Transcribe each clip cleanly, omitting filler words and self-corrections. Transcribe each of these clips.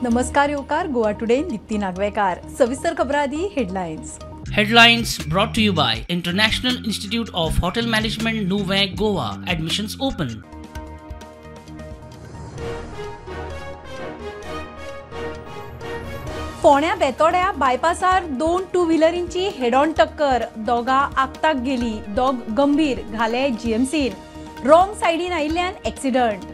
नमस्कार येवकार गोवा टुडे दीप्ती नागवेकार. सविस्तर खबरां आदी headlines. Headlines brought to you by International Institute of Hotel Management, Nuvem, Goa. Admissions open. फोण्या बेतोड्या बायपासार दोन टू व्हिलरींची हेड ऑन टक्कर. दोगा आगताक गेली, दोग गंभीर, घाले जीएमसीन. रॉंग सायडीन आयिल्ल्यान एक्सिडंट.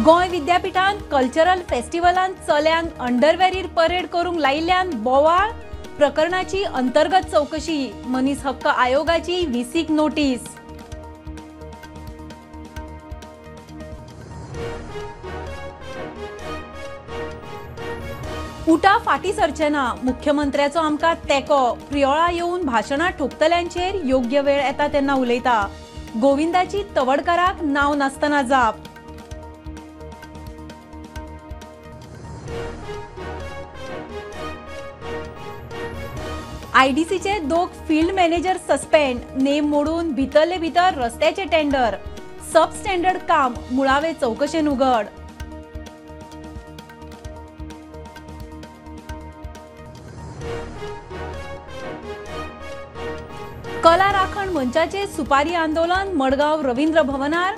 गोंय विद्यापीठान कल्चरल फेस्टिवलान चल्यांक अंडरवेरीर परेड करूंक लायिल्ल्यान बोवाळ. प्रकरणाची अंतर्गत चौकशी. मनीस हक्क आयोगाची व्हीसीक नोटीस. उटा फाटी सरचे ना, मुख्यमंत्र्याचो आमकां तेंको. प्रियोळा येवन भाशणां ठोकतल्यांचेर योग्य वेळ येता तेन्ना उलयता. गोविंदाची तवडकाराक नांव नासतना जाप. आयडीसीचे दोग फील्ड मॅनेजर सस्पेंड. नेम मोडून भितरले भितर रस्त्याचे टेंडर. सब स्टँडर्ड काम मुळावे चौकशेन उघड. कला राखण मंचाचे सुपारी आंदोलन मडगांव रवींद्र भवनार.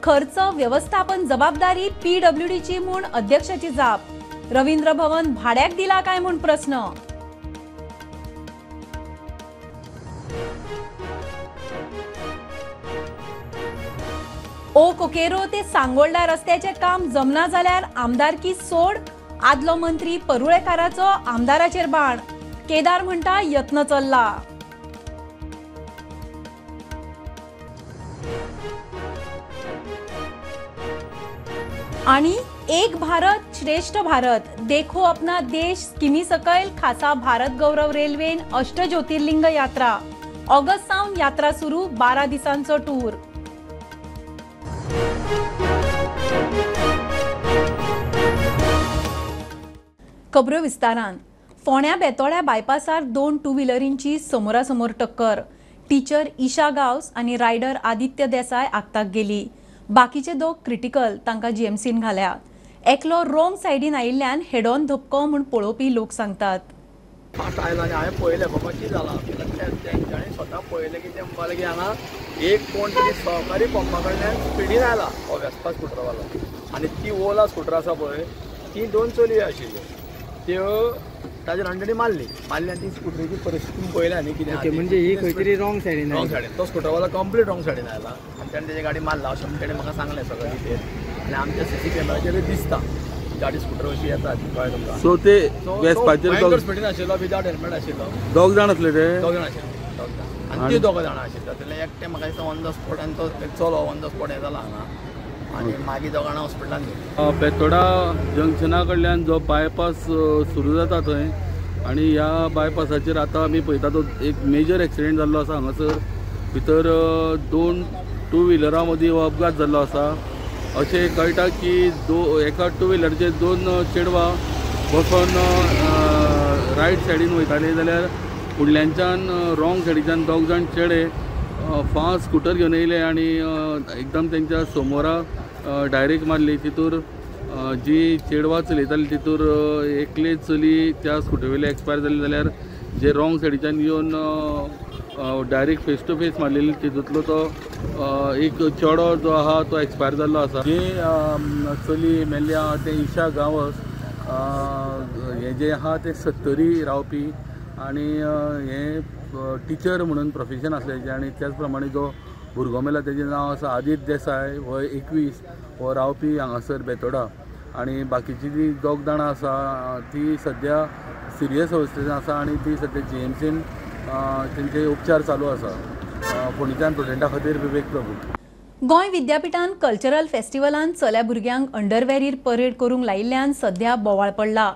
खर्च व्यवस्थापन जबाबदारी पीडब्ल्यूडीची म्हूण अध्यक्षाची जाप. रवींद्र भवन भाड्याक दिला काय म्हूण प्रस्न. ओ कोकेरो ते सांगोल्डा रस्त्याचे काम जमना जाल्यार आमदारकी सोड. आदलो मंत्री परुळेकाराचो आमदाराचेर बाण. केदार म्हणटा यत्न चल्ला. आणि एक भारत श्रेष्ठ भारत देखो अपना देश स्किमी सकयल खासा भारत गौरव रेल्वेन अष्ट ज्योतिर्लिंग यात्रा. ऑगस्ट सावन यात्रा सुरू. 12 दिसांचो टूर. खबरो विस्तारान. फोण्या बेतोड्या बायपासार दोन टू व्हिलरींची समोरासमोर टक्कर. टीचर ईशा गांवस आनी रायडर आदित्य देसाय आगताक गेली. बाकीचे दोग क्रिटिकल, तांकां जीएमसीन घाल्या. एकलो रोंग सायडीन आयिल्ल्यान हेड ऑन धपको म्हूण पळोवपी लोक सांगतात. फास्ट आयलो आनी हांवें पळयलें बाबा कितें जालां. तेंच्यांनी स्वता पळयलें की ते म्हणपाक लागले हांगा एक कोण तरी सहकारी पंपा कडल्यान स्पिडीन आयला हो वेस्पा स्कुटरवालो. आनी ती ओला स्कुटर आसा पळय ती दोन चलयो आशिल्ल्यो, त्यो ताजेर आनी ताणी मारली मारली आनी ती स्कुटरीची परिस्थिती पळयल्या न्ही कितें म्हणजे ही खंय तरी रॉंग सायडीन. रॉंग सायडीन तो स्कुटरवालो कंप्लीट रॉंग सायडीन आयला आनी ताणें तेजी गाडी मारला अशें म्हूण तेणें म्हाका सांगलें सगळें डिटेल. आनी आमच्या सीसी कॅमेराचेर दिसता गाडी स्कुटर अशी येता कळ्ळें तुमकां. सो ते वेस्पाचेर स्पिडीन आशिल्लो, विदाउट हेल्मेट आशिल्लो. दोग जाण आसले ते? दोग जाण आशिल्ले, दोग जाण. आनी ती दोगां जाणां आशिल्ली तातूंतले एकटें म्हाका दिसता ऑन the spot आनी तो चलो ऑन the spot हें जाला हांगा आनी मागीर दोगां जाणां हॉस्पिटलान गेली. बेतोडा जंक्शना कडल्यान जो बायपास सुरू जाता थंय आनी ह्या बायपासाचेर आतां आमी पळयता तो एक मेजर एक्सिडेंट जाल्लो आसा. हांगासर भितर दोन टू व्हिलरां मदीं हो अपघात जाल्लो आसा. अशें कळटा की एका टू व्हिलरचेर दोन चेडवां बसोन रायट सायडीन वयताले जाल्यार फुडल्यानच्यान रॉंग सायडीच्यान दोग जाण चेडे फास्ट स्कुटर घेवन येयले आनी एकदम तेंच्या समोरा डायरेक्ट मारली. तितूर जी चेडवां चलयताली तितूर एकले चली त्या स्कुटरीवयले एक्सपायर जाली जाल्यार जे रॉंग सायडीच्यान येवन डायरेक्ट फेस टू फेस मारलेली तितूंतलो तो एक चेडो जो आहा तो एक्सपायर जाल्लो आसा. जी चली मेल्ली आहा तें ईशा गांवस हें जें आहा तें सत्तरी रावपी आनी हें टिचर म्हणून प्रोफेशन आसलें तेजें. आनी त्याच प्रमाणे जो भुरगो मेला तेजें नांव आसा आदित्य देसाय, हो 21, हो रावपी हांगासर बेतोडा. आनी बाकीची जी दोग जाणां आसा ती सद्या सिरियस अवस्थेन आसा आनी ती सद्या जीएमसीन तेंचे उपचार चालू आसा. फोंडेच्यान प्रुडंटा खातीर विवेक प्रभू. गोंय विद्यापीठान कल्चरल फेस्टिवलान चल्या भुरग्यांक अंडरवेरीर परेड करूंक लायिल्ल्यान सद्या बोवाळ पडला.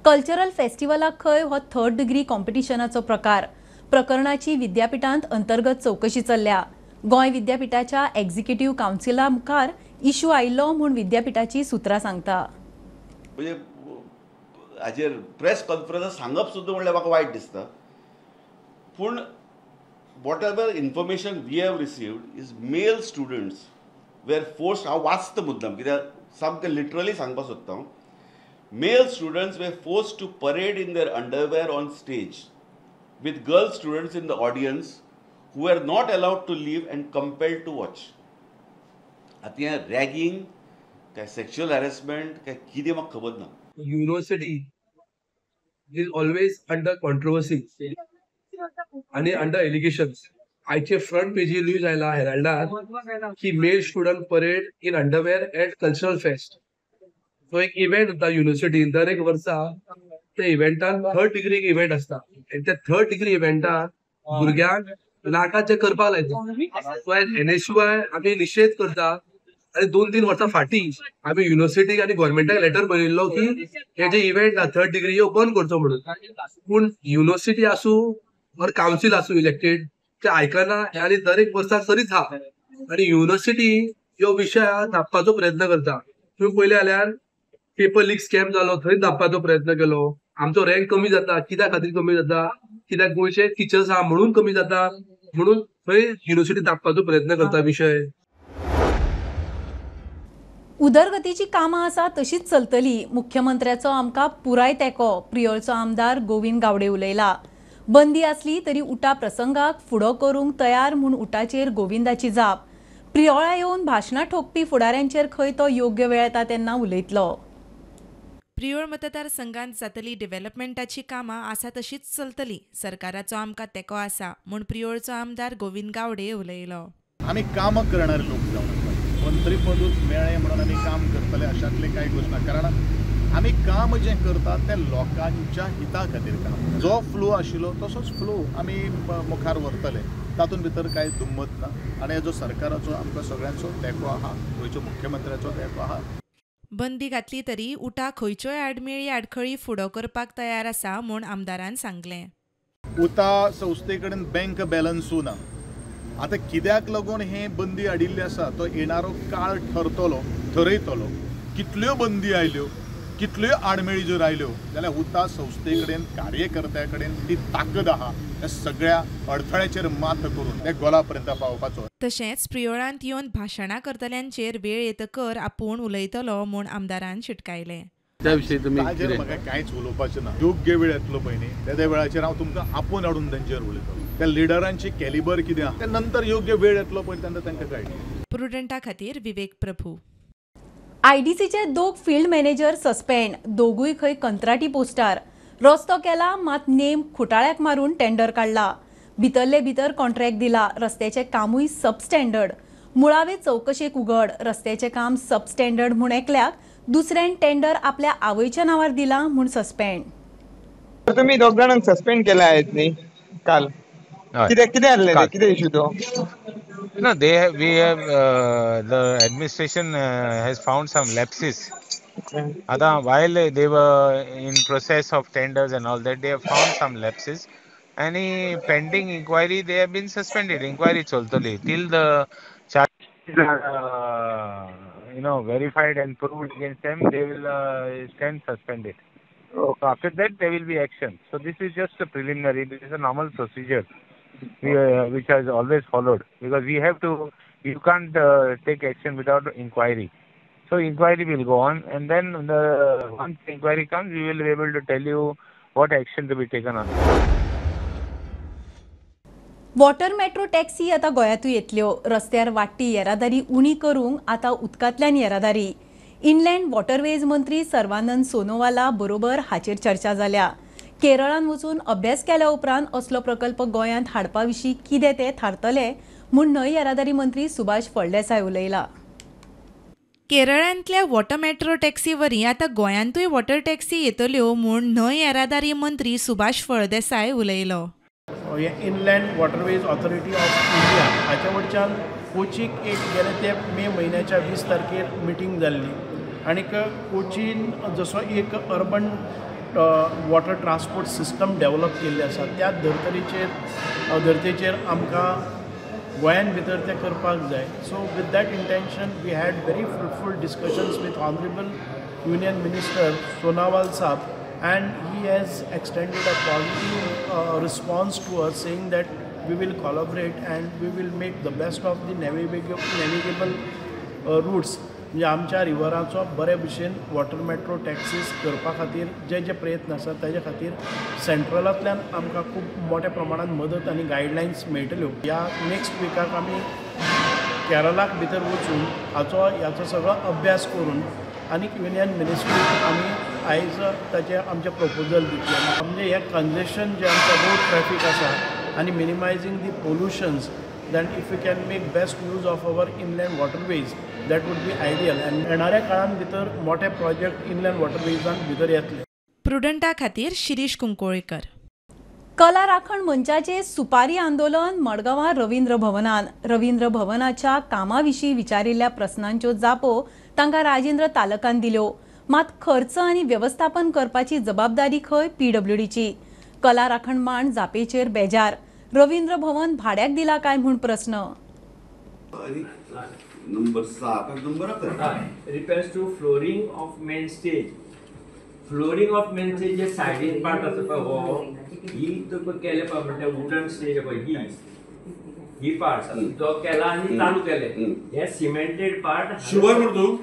कल्चरल फेस्टिवलाक खंय हो थर्ड डिग्री कॉम्पिटिशनाचो प्रकार. प्रकरणाची विद्यापीठांत अंतर्गत चौकशी चल्ल्या. गोंय विद्यापीठाच्या एक्झिक्युटिव्ह कावन्सिला मुखार इश्यू आयिल्लो म्हूण विद्यापीठाची सुत्रां सांगता. म्हणजे हाजेर प्रेस कॉन्फरन्स सांगप सुद्दां म्हणल्यार म्हाका वायट दिसता, पूण Whatever information we have received is male students were forced. हांव वाचता मुद्दाम कित्याक सामकें लिटरली सांगपाक सोदता हांव. Male students were forced to parade in their underwear on stage with girl students in the audience who are not allowed to leave and compelled to watch. आतां हें रॅगींग काय सेक्शुअल हॅरेसमेंट काय कितें म्हाका खबर ना. University is always under controversy आणि under allegations. आयचे फ्रंट पेजीर न्यूज आयला हेराल्डार की male student parade in underwear at cultural fest. तो एक इव्हेंट जाता युनिव्हर्सिटीन दर एक वर्सा. त्या इव्हेंटान थर्ड डिग्री इव्हेंट आसता आनी त्या थर्ड डिग्री इव्हेंटान भुरग्यांक नाका ते करपाक लायता. सो एज एनएसयूआय आमी निशेध करता आनी 2-3 वर्सां फाटीं आमी युनिव्हर्सिटीक आनी गव्हर्मेंटाक लेटर बरयल्लो की हे जे इव्हेंट आहा थर्ड डिग्री ह्यो बंद करचो म्हणून. पूण युनिव्हर्सिटी आसूं ऑर कावन्सील आसूं इलेक्टेड ते आयकना आनी दर एक वर्सा करीत आहा आनी युनिव्हर्सिटी ह्यो विशय धांपपाचो प्रयत्न करता. तुमी पळयलें जाल्यार पेपर लीक स्कॅम जालो थंय धांपपाचो प्रयत्न केलो. आमचो रँक कमी जाता, कित्या खातीर कमी जाता, कित्याक गोंयचे टिचर्स आहा म्हणून कमी जाता, म्हणून थंय युनिव्हर्सिटी धांपपाचो प्रयत्न करता विशय. उदरगतीची कामां आसा तशीच चलतली, मुख्यमंत्र्याचो आमकां पुराय तेंको, प्रियोळचो आमदार गोविंद गावडे उलयला. बंदी आसली तरी उटा प्रसंगाक फुडो करूंक तयार म्हूण उटाचेर गोविंदाची जाप. प्रियोळा येवन भाशणां ठोकपी फुडाऱ्यांचेर खंय तो योग्य वेळ येता तेन्ना उलयतलो. प्रियोळ मतदारसंघात जातली डेव्हलपमेंटाची कामां आसा तशीच चलतली, सरकाराचो आमकां तेंको आसा म्हूण प्रियोळचो आमदार गोविंद गावडे उलयलो. आमी कामां करणारे लोक जावन मंत्रीपदूच मेळ्ळें म्हणून आमी काम करतले अशांतले कांय गोश्ट ना, कारण आमी काम जें करतात तें लोकांच्या हिता खातीर काम. जो फ्लो आशिल्लो तसोच फ्लो आमी मुखार व्हरतले, तातूंत भितर कांय दुमत ना. आनी जो सरकाराचो आमकां सगळ्यांचो तेंको आहा, गोंयच्या मुख्यमंत्र्याचो तेंको आहा. बंदी घातली तरी उटा खंयच्योय आडमेळी आडखळी फुडो करपाक तयार आसा म्हूण आमदारान सांगलें. उटा संस्थे कडेन बँक बॅलन्सूय ना. आतां कित्याक लागून हे बंदी हाडिल्ली आसा तो येणारो काळ ठरतलो, ठरयतलो. कितल्यो बंदी आयल्यो, कितल्यो आडमेळी जर आयल्यो जाल्यार उटा संस्थे कडेन कार्यकर्त्या कडेन ती ताकद आहा त्या सगळ्या अडथळ्याचेर मात करून त्या गोला पर्यंत पावपाचो. तशेंच प्रियोळांत येवन भाशणां करतल्यांचेर वेळ येतकर आपूण उलयतलो म्हूण आमदारान शिटकायलें. त्या विशीं तुमी ताजेर म्हाका कांयच उलोवपाचें ना. योग्य वेळ येतलो पळय न्ही त्या वेळाचेर हांव तुमकां आपोवन हाडून तांचेर उलयतलो. त्या लिडरांची कॅलिबर कितें आहा ते नंतर योग्य वेळ येतलो पळय तेन्ना तांकां कळटलें. प्रुडंटा खातीर विवेक प्रभू. आयडीसीचे 2 फील्ड मॅनेजर सस्पेंड, दोगूय खंय कंत्राटी पोस्टार. रस्तो केला मात नेम खुटाळ्याक मारून टेंडर काडला, भितरले भितर कॉन्ट्रॅक्ट दिला, रस्त्याचें कामूय सबस्टँडर्ड. मुळावे चवकशेक उगड, रस्त्याचें काम सबस्टँडर्ड म्हूण एकल्याक दुसऱ्यान टेंडर आपल्या आवयच्या नांवार दिला म्हूण सस्पेंड. तुम्ही दोग जाणांक सस्पेंड केला आहेत न्ही काल, कितें कितें आहलें कितें इश्यू तो? No, they have, we have the administration has found some lapses. Ada, while they were in process of tenders and all that, they have found some lapses. Any pending inquiry, they have been suspended. Inquiry chaltali till the charges are verified and proved against them, they will stand suspended. So after that, there will be action. So this is just a preliminary. This is a normal procedure. We, which has always followed, because we have to, you can't take action without inquiry. So inquiry will go on, and then the once inquiry comes, we will be able to tell you what action to be taken on. Water metro taxi आता गोंयांतूय येतल्यो. रस्त्यार वाडटी येरादारी उणी करूंक आतां उदकांतल्यान येरादारी. Inland waterways मंत्री सर्वानंद सोनोवाला बरोबर हाचेर चर्चा जाल्या. केरळान वचून अभ्यास केल्या उपरांत असलो प्रकल्प गोंयांत हाडपा विशीं कितें तें थारतलें म्हूण न्हंय येरादारी मंत्री सुभाष फळदेसाय उलयला. केरळांतल्या वॉटर मेट्रो टॅक्सी वरी आतां गोंयांतूय वॉटर टॅक्सी येतल्यो म्हूण न्हंय येरादारी मंत्री सुभाष फळदेसाय उलयलो. Inland waterways authority of India हाच्या वटच्यान कोचीक एक गेले ते मे म्हयन्याच्या 20 तारखेर मिटींग जाल्ली आनीक कोचीन जसो एक urban water transport system develop केल्ली आसा त्या धर्तेचेर आमकां गोंयान भितर तें करपाक जाय. So with that intention we had very fruitful discussions with honourable union minister Sonowal Saab, and he has extended a positive response to us saying that we will collaborate and we will make the best of the navigable routes. म्हणजे आमच्या रिवरांचो बरे भशेन water metro taxes करपा खातीर जे जे प्रयत्न आसात ताजे खातीर सेंट्रलांतल्यान आमकां खूब मोठ्या प्रमाणान मदत आनी गायडलायन्स मेळटल्यो. ह्या नेक्स्ट विकाक आमी केरलाक भितर वचून हाचो ह्याचो सगळो अभ्यास करून आनी युनियन मिनिस्ट्रीक आमी आयज ताचें आमचें प्रपोजल दितले. म्हणजे हें कंजेशन जें आमचें रोड ट्रॅफीक आसा आनी minimising the pollutions, then if we can make best use of our inland waterways, that would be ideal. And येणाऱ्या काळान भितर मोठे प्रोजेक्ट इनलँड वॉटरवेजान भितर येतले. प्रुडंटा खातीर शिरीष कुंकोळेकर. कला राखण मंचाचे सुपारी आंदोलन मडगांवां रवींद्र भवनान. रवींद्र भवनाच्या कामा विशीं विचारिल्ल्या प्रस्नांच्यो जापो तांकां राजेंद्र तालकान दिल्यो. मात खर्च आनी वेवस्थापन करपाची जबाबदारी खंय पीडब्ल्यूडीची. कला राखण मांड जापेचेर बेजार. रवींद्र भवन भाड्याक दिला काय म्हूण प्रस्न. Number 7 number repairs to flooring of main stage. Flooring of main stage J सायडीन part आसा पळय हो ही तुका केले पळय म्हणल्यार वुडन स्टेज पळय ही ही पार्ट जो केला आनी चालू केले हे सिमेंटेड पार्ट शुअर म्हण तूं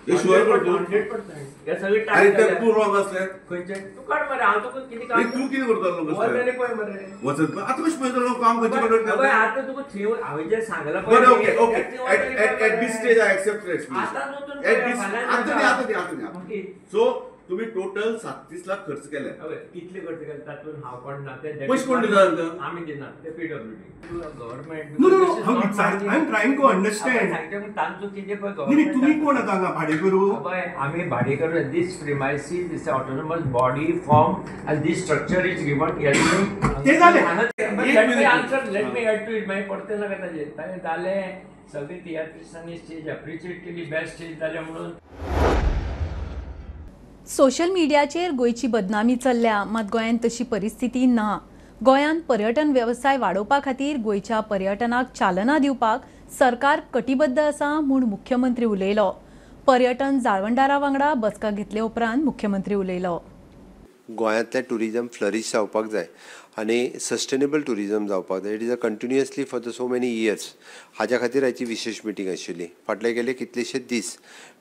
हे शुअर म्हण तूं 100% हे सगळे आनी ते तूं रॉंग आसले खंयचे तूं काड मरे हांव तुका कितें काम तूं कितें करतलो वचतले पळय मरे वचत आतां कशें पळयतलो काम खंयचे कडेन आतां तुका थंय हांवें जें सांगलां पळय okay okay at this stage I accept your explanation at this आतां न्ही आतां न्ही आतां न्ही. सो तुम्ही टोटल 37 लाख खर्च केले. कितले खर्च केले तातूंत हांव कोण ना ते पयशे कोण दिता आमी दिना ते PWD government. No no no I am trying to understand. तांचो कितें पळय नाही तुम्ही कोण आतां हांगा भाडेकरू? पळय आमी भाडेकरू. This premises is autonomous body form and this structure is given. ते जालें let me answer let me add to it. मागीर परतें नाका ताजेर ताणें जालें सगळे तियात्रिस्टांनी स्टेज एप्रिशिएट केली बेस्ट स्टेज जालें म्हणून. सोशल मिडियाचेर गोंयची बदनामी चल्ल्या, मात गोंयांत तशी परिस्थिती ना. गोंयांत पर्यटन वेवसाय वाडोवपा खातीर गोंयच्या पर्यटनाक चालना दिवपाक सरकार कटिबद्ध आसा म्हूण मुख्यमंत्री उलयलो. पर्यटन जाळवणदारा वांगडा बसका घेतले उपरांत मुख्यमंत्री उलयलो. गोंयांतलें ट्युरिजम फ्लरीश जावपाक जाय आनी सस्टेनेबल ट्युरिजम जावपाक जाय. It is a continuously for the so many years. हाज्या खातीर हाची विशेष मिटींग आशिल्ली. फाटले गेले कितलेशे दीस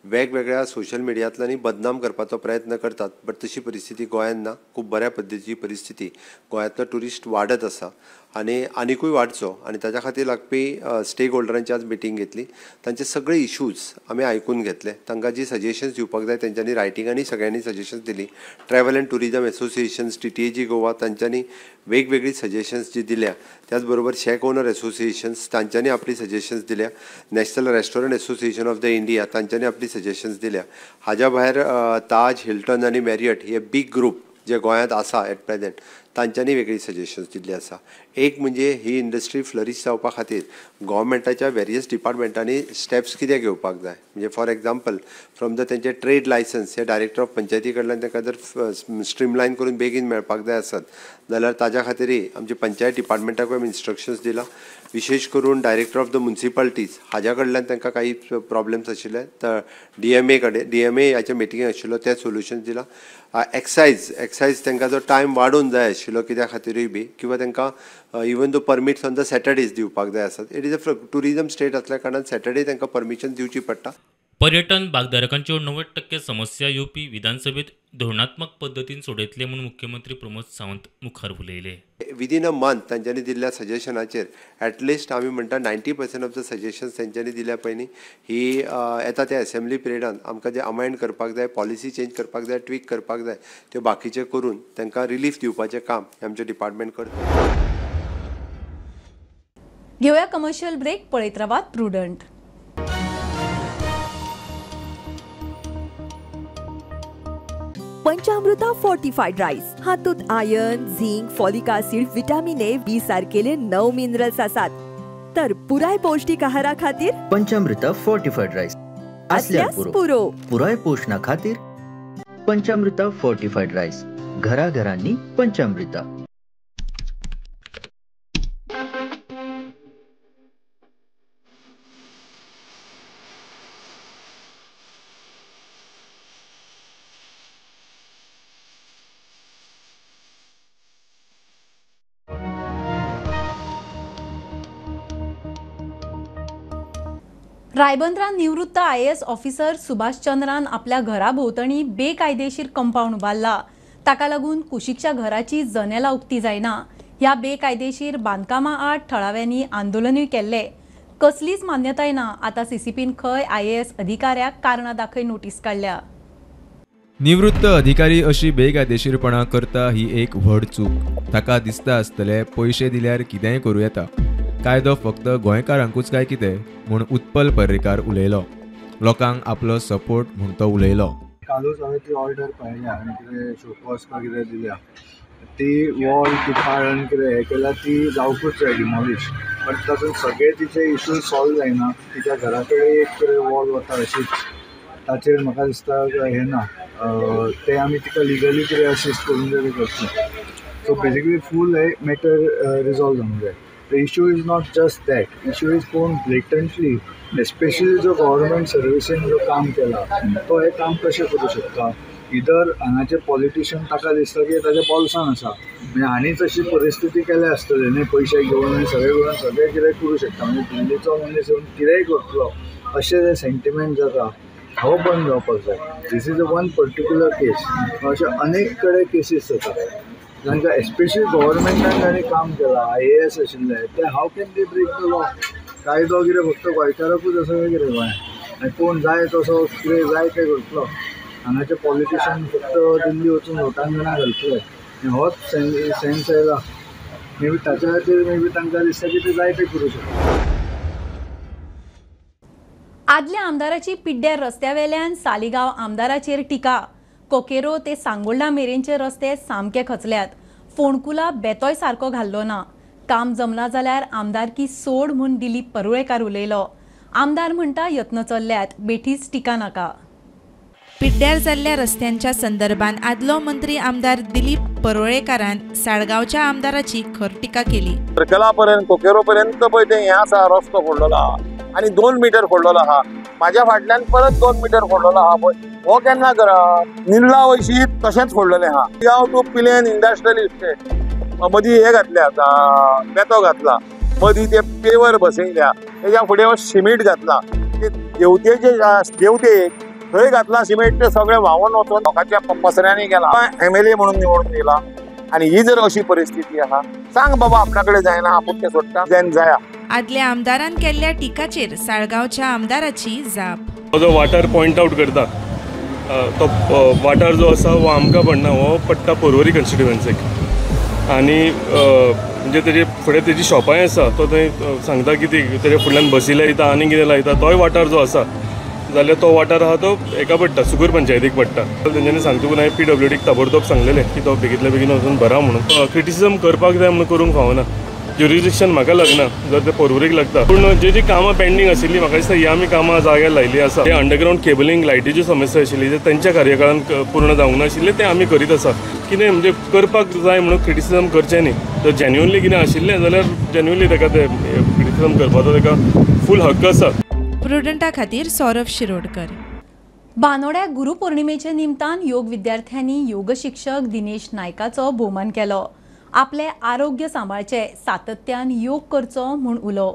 वेगवेगळ्या सोशल मिडियांतल्यान बदनाम करपाचो प्रयत्न करतात, बट तशी परिस्थिती गोंयांत ना. खूब बऱ्या पद्दतीची परिस्थिती गोंयांतलो ट्युरिस्ट वाडत आसा आनी आनिकूय वाडचो आनी ताच्या खातीर लागपी स्टेक होल्डरांची आज मिटींग घेतली. तांचे सगळे इशूज आमी आयकून घेतले. तांकां जी सजेशन्स दिवपाक जाय तेंच्यांनी रायटिंगांनी सगळ्यांनी सजेशन्स दिली. Travel and tourism associations TTAG Goa तांच्यांनी वेगवेगळी सजेशन्स जी दिल्या, त्याचबरोबर शॅक ओनर एसोसिएशन्स तांच्यांनी आपली सजेशन्स दिल्या, national restaurant association of the India तांच्यांनी आपली सजेशन्स दिल्या. हाज्या भायर ताज, हिल्टन आनी मॅरियट हे बीग ग्रूप जे गोंयांत आसा एट प्रेजेंट तांच्यांनी वेगळी सजेशन्स दिल्ली आसा. एक म्हणजे ही इंडस्ट्री फ्लरीश जावपा खातीर गव्हर्मेंटाच्या वेरियस डिपार्टमेंटांनी स्टेप्स कितें घेवपाक जाय. म्हणजे फॉर एग्जाम्पल फ्रॉम the तेंचे ट्रेड लायसन्स हे डायरेक्टर ऑफ पंचायती कडल्यान तांकां जर स्ट्रीमलायन करून बेगीन मेळपाक जाय आसत जाल्यार ताज्या खातीरय आमचे पंचायत डिपार्टमेंटाकूय आमी इन्स्ट्रक्शन्स दिला. विशेष करून डायरेक्टर ऑफ the municipalities हाज्या कडल्यान तांकां काही प्रॉब्लेम्स आशिल्ले तर डीएमए कडेन डीएमए हाच्या मिटिंगेक आशिल्लो ते सोल्युशन्स दिला. एक्सायज तांकां जो टायम वाडोवन जाय आशिल्लो कित्या खातीरूय बी किंवा तांकां even though permits on the Saturdays दिवपाक जाय आसत. It is a tourism state असल्या कारणान सॅटर्डे तांकां परमिशन दिवची पडटा. पर्यटन भागधारकांच्यो 90% समस्या येवपी विधानसभेत धोरणात्मक पद्दतीन सोडयतले म्हूण मुख्यमंत्री प्रमोद सावंत मुखार उलयले. विदीन अ मंथ तांच्यांनी दिल्ल्या सजेशनाचेर एटलिस्ट आमी म्हणटा 90% ऑफ the suggestions तांच्यांनी दिल्या पयलीं ही येता त्या एसेंब्ली पिरियडान आमकां जे अमेंड करपाक जाय, पॉलिसी चेंज करपाक जाय, ट्वीक करपाक जाय त्यो बाकीचे करून तांकां रिलीफ दिवपाचें काम आमचें डिपार्टमेंट करता. घेवया कमर्शियल ब्रेक. पळयत रावात प्रुडंट. पंचामृता फोर्टिफाईड राईस हातूंत iron, zinc, folic acid, vitamin A, B सारकेले 9 मिनरल्स आसात. तर पुराय पौष्टिक आहारा खातीर पंचामृता फोर्टिफाईड राईस असल्यार पुरो. पुराय पोषणा खातीर पंचामृता फोर्टिफाईड राईस घराघरांनी पंचामृता. रायबंदरा निवृत्त आयएएस ऑफिसर सुभाष चंद्रान आपल्या घरा भोंवतणी बेकायदेशीर कंपाऊंड उबारला. ताका लागून कुशीकच्या घराची जनेलां उक्ती जायना. ह्या बेकायदेशीर बांदकामा आड थळाव्यांनी आंदोलनूय केल्ले. कसलीच मान्यताय ना. आतां सीसीपीन खंय आयएएस अधिकाऱ्याक कारणां दाखय नोटीस काडल्या. निवृत्त अधिकारी अशी बेकायदेशीरपणां करता ही एक व्हड चूक. ताका दिसता आसतले पयशे दिल्यार कितेंय करूं येता. कायदो फक्त गोंयकारांकूच काय कितें म्हूण उत्पल पर्रीकार उलयलो. लोकांक आपलो सपोर्ट म्हूण तो उलयलो. कालूच हांवें ती ऑर्डर पळयल्या आनी कितें शोकॉज काय कितें दिल्या, ती वॉल ती पाळण कितें हें केल्या ती जावकूच जाय डिमॉलिश. बट तातूंत सगळे तिचे इशू सॉल्व जायना. तिच्या घरा कडेन एक कितें वॉल वता अशीच, ताचेर म्हाका दिसता हें ना, तें आमी तिका लिगली कितें असिस्ट करूंक जाय तें करचें. सो बेजिकली फूल हें मॅटर रिजॉल्व जावंक जाय. The issue is not just that. Issue is कोण ब्लेटंटली, एस्पेशली जो गव्हर्मेंट सर्विसीन जो काम केला तो हें काम कशें करूं शकता. इधर हांगाचे पॉलिटिशियन ताका दिसता की ताच्या बोल्सान आसा, म्हणजे हांणीच अशी परिस्थिती केल्या आसतली न्ही, पयशे घेवन आनी सगळें करून सगळें कितें करूं शकता, म्हणजे दिल्लीचो मनीस येवन कितेंय करतलो अशें जें सेंटिमेंट जाता हो बंद जावपाक जाय. This is a one particular case. अशे अनेक कडेन केसीस जाता तांकां एस्पेशली गव्हर्मेंटान तांणी काम केलां, आयएएस आशिल्ले ते how can they break the law. कायदो कितें फक्त गोंयकाराकूच आसा काय कितें गोंयांत, आनी कोण जाय तसो कितें जाय तें करतलो. हांगाचे पॉलिटिशियन फक्त दिल्ली वचून लोटांगणां घालतले, होच सेन्स आयला. मे बी ताच्या खातीर मे बी तांकां दिसता की ते जाय तें करूं शकता. आदल्या आमदाराची पिड्ड्यार रस्त्या वेल्यान सालिगांव आमदाराचेर टिका. कोकेरो ते सांगोल्डा मेरेनचे रस्ते सामके खचल्यात. फोंडकुला बेतोय सारको घाल्लो ना. काम जमना जाल्यार आमदारकी सोड म्हूण दिलीप परुळेकार उलयलो. आमदार म्हणटा यत्न चल्ल्यात, बेठीच टिका नाका. पिड्ड्यार जाल्ल्या रस्त्यांच्या संदर्भात आदलो मंत्री आमदार दिलीप परुळेकारान साळगांवच्या आमदाराची खर टिका केली. सर्कला पर्यंत कोकेरो पर्यंत पळय तें हें आसा, रस्तो फोडलेलो आहा आनी 2 मिटर फोडलेलो आहा. म्हाज्या फाटल्यान परत 2 मिटर फोडलेलो आहा पळय, हो केन्ना करप. निल्ला वयशी तशेंच फोडलेलें आहा. गांव टू पिलेन इंडस्ट्रियल इस्टेट मदीं हे घातले आतां, बेतो घातला, मदीं ते पेवर बसयल्या, तेज्या फुडें हो सिमेंट घातला, ते देवतेचे देवते थंय घातला सिमेंट, ते सगळें व्हांवून वचून लोकांच्या पसऱ्यांनी गेला. एमएलए म्हणून निवडून येयला आनी ही जर अशी परिस्थिती आहा, सांग बाबा आपणा कडेन जायना, आपूण तें सोडटा देन जाया. आदल्या आमदारान केल्ल्या टिकाचेर साळगांवच्या आमदाराची जाप. जो वाठार पॉयंट आउट करता तो वाठार जो आसा हो आमकां पडना, हो पडटा पोरवरी कॉन्स्टिट्युएन्सीक. आनी म्हणजे तेजे फुडें तेजी शॉपांय आसा, तो थंय सांगता की ती तेजे फुडल्यान बसी लायता आनी कितें लायता, तोय वाठार जो आसा जाल्यार तो वाठार आहा तो हेका पडटा, सुगूर पंचायतीक पडटा. तेंच्यांनी सांगतकूच हांवें पीडब्ल्यूडीक ताबडतोब सांगलेलें की तो बेगींतल्या बेगीन वचून भरा म्हणून. क्रिटिसिजम करपाक जाय म्हणून करूंक फावना, ज्युरिडिक्शन म्हाका लागना, जर ते पोरवरीक लागता. पूण जी जी कामां पेंडींग आशिल्ली म्हाका दिसता ही आमी कामां जाग्यार लायिल्ली आसा. हे अंडरग्रावंड केबलिंग लायटीची समस्या आशिल्ली, जे तेंच्या कार्यकाळान पूर्ण जावंक नाशिल्लें तें आमी करीत आसा. कितें म्हणजे करपाक जाय म्हणून क्रिटिसिजम करचें न्ही. जर जेन्युअनली कितें आशिल्लें जाल्यार जेन्युअनली ताका तें क्रिटिसिजम करपाचो ताका फूल हक्क आसा. प्रुडंटा खातीर सौरभ शिरोडकर. बानोड्या गुरुपौर्णिमेच्या निमतान योग विद्यार्थ्यांनी योग शिक्षक दिनेश नायकाचो भोवमान केलो. आपले आरोग्य सांबाळचे, सातत्यान योग करचो म्हूण उलो.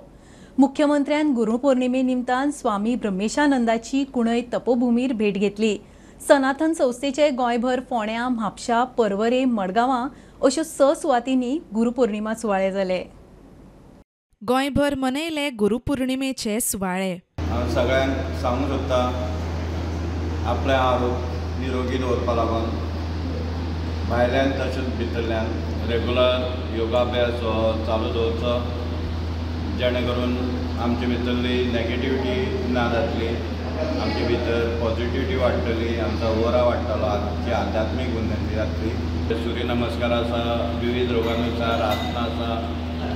मुख्यमंत्र्यान गुरुपौर्णिमे निमतान स्वामी ब्रह्मेशानंदाची कुणय तपोभूमीर भेट घेतली. सनातन संस्थेचे गोंयभर फोंड्या, म्हापशा, परवरे, मडगांवां अश्यो 6 सुवातींनी गुरुपौर्णिमा सुवाळे जाले. गोंयभर मनयले गुरुपौर्णिमेचे सुवाळे. हांव सगळ्यांक सांगूंक सोदता आपलें आरोग्य निरोगी दवरपा लागून भायल्यान तशेंच भितरल्यान रेगुलर योगाभ्यास हो चालू दवरचो, जेणे करून आमचे भितरली नॅगेटिविटी ना जातली, आमचे भितर पॉझिटिविटी वाडटली, आमचो ओरा वाडटलो, आमची आध्यात्मीक उन्नती जातली. सूर्य नमस्कार आसा, विविध रोगानुसार आसनां आसा,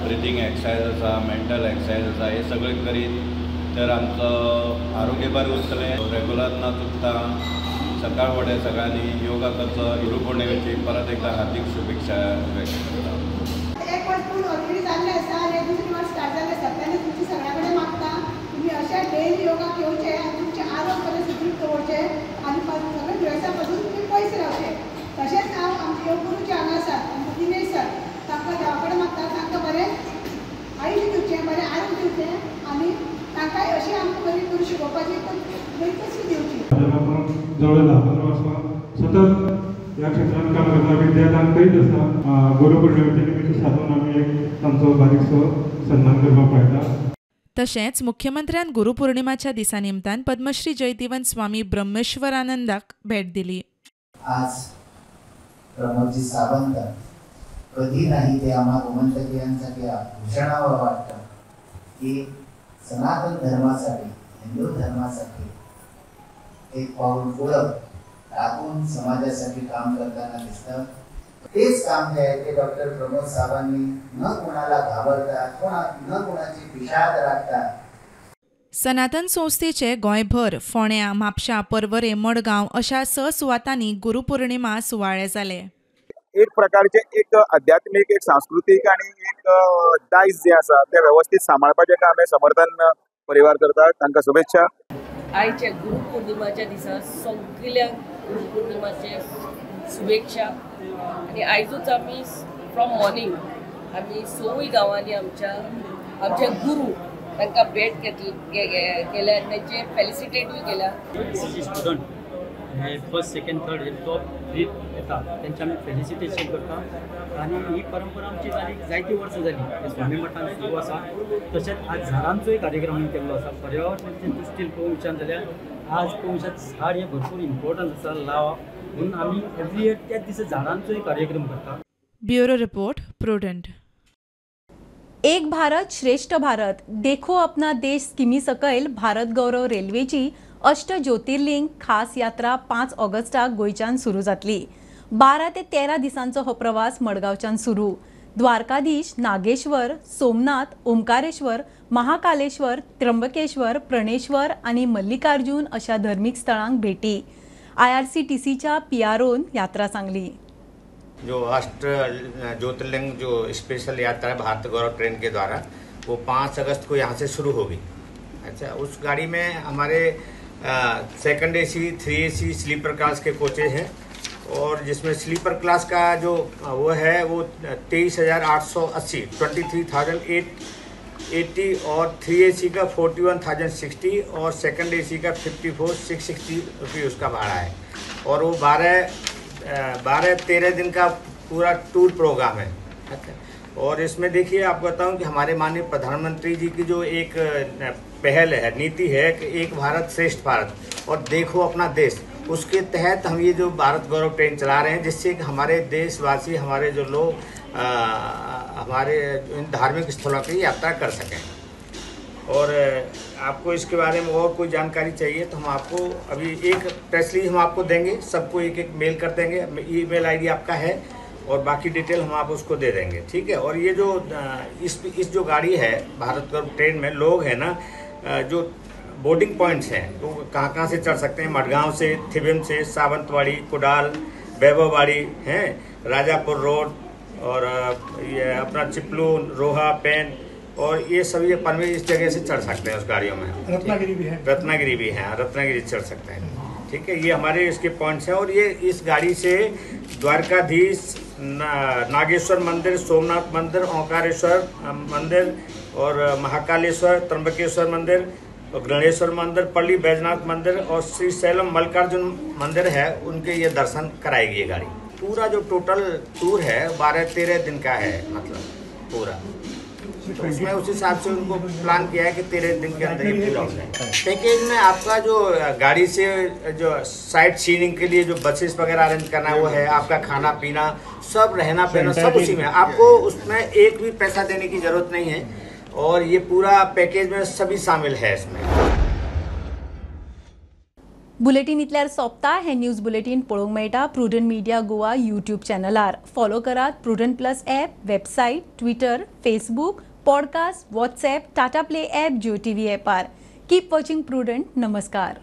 ब्रिथींग एक्सरसायज आसा, मेंटल एक्सरसायज आसा, हे सगळें करीत तर आमचो आरोग्य बरें उरतलें. रेगुलर ना चुकता सकाळ फुडें सगळ्यांनी योगा करचो. गुरुपौर्णिमेची परत एकदा हार्दिक शुभेच्छा व्यक्त करता. एक वर्स पूर्ण ऑलरेडी जाल्लें आसा आनी दुसरें वर्स स्टार्ट जाल्लें आसा, तेन्ना तुमचे सगळ्या कडेन मागता तुमी अशें डेली योगा घेवचें आनी तुमचें आरोग्य बरें सुदृढ दवरचें आनी सगळ्या दुयेंसा पासून तुमी पयस रावचें. तशेंच हांव आमचे योग गुरू जे हांगा आसात दिनेश सर, तांकां देवा कडेन मागता तांकां बरें आयुश्य दिवचें, बरें आरोग्य दिवचें आनी तांकां अशें आमकां बरी पळोवपाची एकदम कशी दिवची. जवळ 10-15 वर्सां सतत ह्या क्षेत्रांत काम करता, विद्यादान करीत आसता. गुरुपुर्णिमेचे निमित्त सादून आमी एक तांचो बारीकसो सन्मान करपाक पळयता. तशेंच मुख्यमंत्र्यान गुरुपौर्णिमाच्या दिसा निमतान पद्मश्री जयदेवन स्वामी ब्रह्मेश्वरानंदाक भेट दिली. आज प्रमोदजी सावंत कधी नाही ते आम्हा गोमंतकीयांसाठी भूषणावं वाटतं की सनातन धर्मासाठी, हिंदू धर्मासाठी एक पाऊल पुढं टाकून समाजासाठी काम करताना दिसतं. तेच काम जे आहे ते डॉक्टर प्रमोद सावंतांनी न कोणाला घाबरता, न कोणाची पिशाद राखता. सनातन संस्थेचे गोंयभर फोंड्या, म्हापशा, पर्वरे, मडगांव अशा 6 सुवातांनी गुरुपौर्णिमा सुवाळे जाले. एक प्रकारचे एक आध्यात्मिक, एक सांस्कृतीक आणि एक दायज जे आसा ते व्यवस्थित सांबाळपाचें काम हे समर्थन परिवार करता. तांकां शुभेच्छा. आयच्या गुरुपौर्णिमाच्या दिसा सगळ्यांक गुरुपौर्णिमाचे शुभेच्छा. आनी आयजूच आमी फ्रॉम मॉर्निंग आमी 6 गांवांनी आमच्या आमच्या गुरू तांकां भेट केल्या आनी तांचे फेलिसिटेटूय केल्या. स्टुडंट हे फर्स्ट, सेकंड, थर्ड हे टॉप 3 येता तेंचे आमी फेलिसिटेशन करता. आनी ही परंपरा आमची जाली जायती वर्सां जाली स्वामी मठान सुरू आसा. तशेंच आज झाडांचोय कार्यक्रम आमी केल्लो आसा. पर्यावरणाचे दृश्टीन पळोवंक विचार जाल्यार आज पळोवंक झाड हे भरपूर इम्पॉर्टंट आसा लावप, म्हणून आमी एवरी इयर त्याच दिसा झाडांचोय कार्यक्रम करता. Bureau report, Prudent. एक भारत श्रेष्ठ भारत देखो अपना देश स्किमी सकयल भारत गौरव रेल्वेची अष्ट ज्योतिर्लिंग खास यात्रा 5 ऑगस्टाक गोंयच्यान सुरू जातली. 12 ते 13 दिसांचो हो प्रवास मडगांवच्यान सुरू. द्वारकाधीश, नागेश्वर, सोमनाथ, ओंकारेश्वर, महाकालेश्वर, त्र्यंबकेश्वर, प्रणेश्वर आनी मल्लिकार्जुन अशा धर्मीक स्थळांक भेटी. IRCTCच्या PROन यात्रा सांगली. जो अष्ट ज्योतिर्लिंग जो स्पेशल यात्रा है भारत गौरव ट्रेन के द्वारा, वो 5 अगस्त को यहाँ से शुरू होगी. अच्छा, उस गाड़ी में हमारे second AC, 3 AC, sleeper class K coaches हैं और जिसमें स्लीपर क्लास का जो वो है वो 23,880 23,880 और 3 AC का 41,060 और सेकंड AC का 54,660 रुपये उसका भाड़ा है. और वो 12-13 दिन का पूरा टूर प्रोग्राम है. अच्छा, और इसमें देखिए आपको बताऊं कि हमारे माननीय प्रधानमंत्री जी की जो एक पहल है, नीति है कि एक भारत श्रेष्ठ भारत और देखो अपना देश, उसके तहत हम ये जो भारत गौरव ट्रेन चला रहे हैं, जिससे कि हमारे देशवासी, हमारे जो लोग हमारे इन धार्मिक स्थलों की यात्रा कर सकें. और आपको इसके बारे में और कोई जानकारी चाहिए तो हम आपको अभी एक प्रेस रिलीज हम आपको देंगे, सबको एक एक मेल कर देंगे, ईमेल आईडी आपका है और बाकी डिटेल हम आप उसको दे देंगे, ठीक है. और ये जो इस जो गाड़ी है भारत गौरव ट्रेन में लोग हैं ना, जो बोर्डिंग पॉइंट्स हैं वो कहाँ कहाँ से चढ़ सकते हैं, मडगांव से, थिविम से, सावंतवाड़ी, कुडाल, वैभववाड़ी हैं, राजापुर रोड और ये अपना चिपलून, रोहा, पेन और ये सभी पनवे इस जगह से चढ़ सकते हैं उस गाड़ियों में. रत्नागिरी भी है, रत्नागिरी भी है, रत्नागिरी चढ़ सकते हैं, ठीक है. ये हमारे इसके पॉइंट्स हैं. और ये इस गाड़ी से द्वारकाधीश, नागेश्वर मंदिर, सोमनाथ मंदिर, ओंकारेश्वर मंदिर और महाकालेश्वर, त्र्यंबकेश्वर मंदिर और गणेश्वर मंदिर, पल्ली बैजनाथ मंदिर और श्री शैलम मल्लिकार्जुन मंदिर है, उनके ये दर्शन कराएगी ये गाड़ी. पूरा जो टोटल टूर है 12-13 दिन का है, मतलब पूरा. तो उसमें उस हिसाब से उनको प्लान किया है कि 13 दिन के अंदर ये पूरा हो जाए. पैकेज में आपका जो गाड़ी से जो साइट सीनिंग के लिए जो बसेस वगैरह अरेंज करना है वो है, आपका खाना पीना सब, रहना पहना सब उसी में, आपको उसमें एक भी पैसा देने की जरूरत नहीं है और ये पूरा पैकेज में सभी शामिल है इसमें. बुलेटीन इतल्यार सोंपता. हे न्यूज बुलेटीन पळोवंक मेळटा प्रुडंट मीडिया गोवा यूट्यूब चॅनलार. फॉलो करात Prudent plus app, website, Twitter, Facebook, podcast, WhatsApp, Tata Play app, Jio TV ॲपार. Keep watching Prudent. नमस्कार.